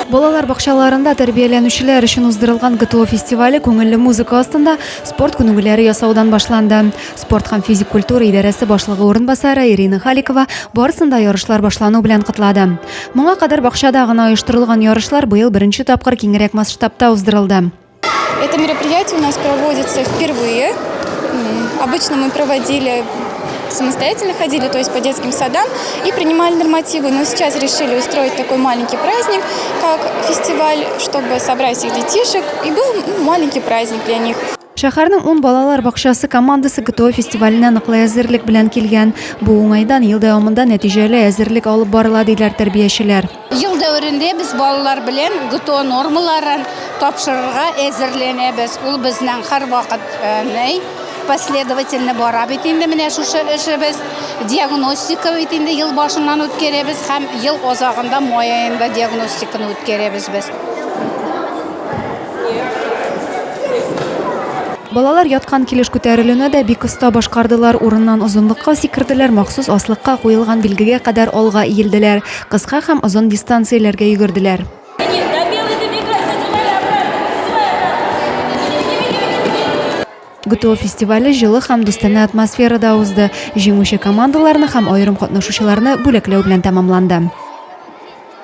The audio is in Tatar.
Балалар бакчаларында тәрбияләнүчеләр өчен уздырылган ГТО фестивале күңелле музыка астында спорт күнегүләре ясаудан башланды. Спорт һәм физик культура идарәсе башлыгы урынбасары Ирина Халикова барысын да ярышлар башлану белән котлады. Моңа кадәр бакчада гына оештырылган ярышлар быел беренче тапкыр киңрәк масштабта уздырылды. Это мероприятие у нас проводится впервые. Обычно мы проводили самостоятельно ходили, то есть по детским садам и принимали нормативы. Но сейчас решили устроить такой маленький праздник, как фестиваль, чтобы собрать всех детишек. И был ну, маленький праздник для них. Шәһәрнең ун балалар бакчасы командасы ГТО фестиваленә ныклы әзерлек белән килгән. Бу уңайдан ел дәвамында нәтиҗәле әзерлек алып барыла, диләр тәрбиячеләр. Ел дәверендә без балалар белән ГТО нормаларын тапшырырга әзерләнәбез. Ул безнең һәрвакыт ни, последовательно бара бит инде менә шушы эшебез. Диагностика бит инде ел башыннан үткәрәбез һәм ел азагында май аенда диагностиканы үткәрәбез без. Балалар яткан килеш күтәрелүне дә бик оста башкардылар, урыннан озынлыкка сикерделәр, махсус аслыкка куелган билгегә кадәр алга иелделәр, кыска һәм озын дистанцияләргә йөгерделәр. ГТО фестивале җылы һәм дустанә атмосферада узды, җиңүче командаларны һәм аерым катнашучыларны бүләкләү белән тәмамланды.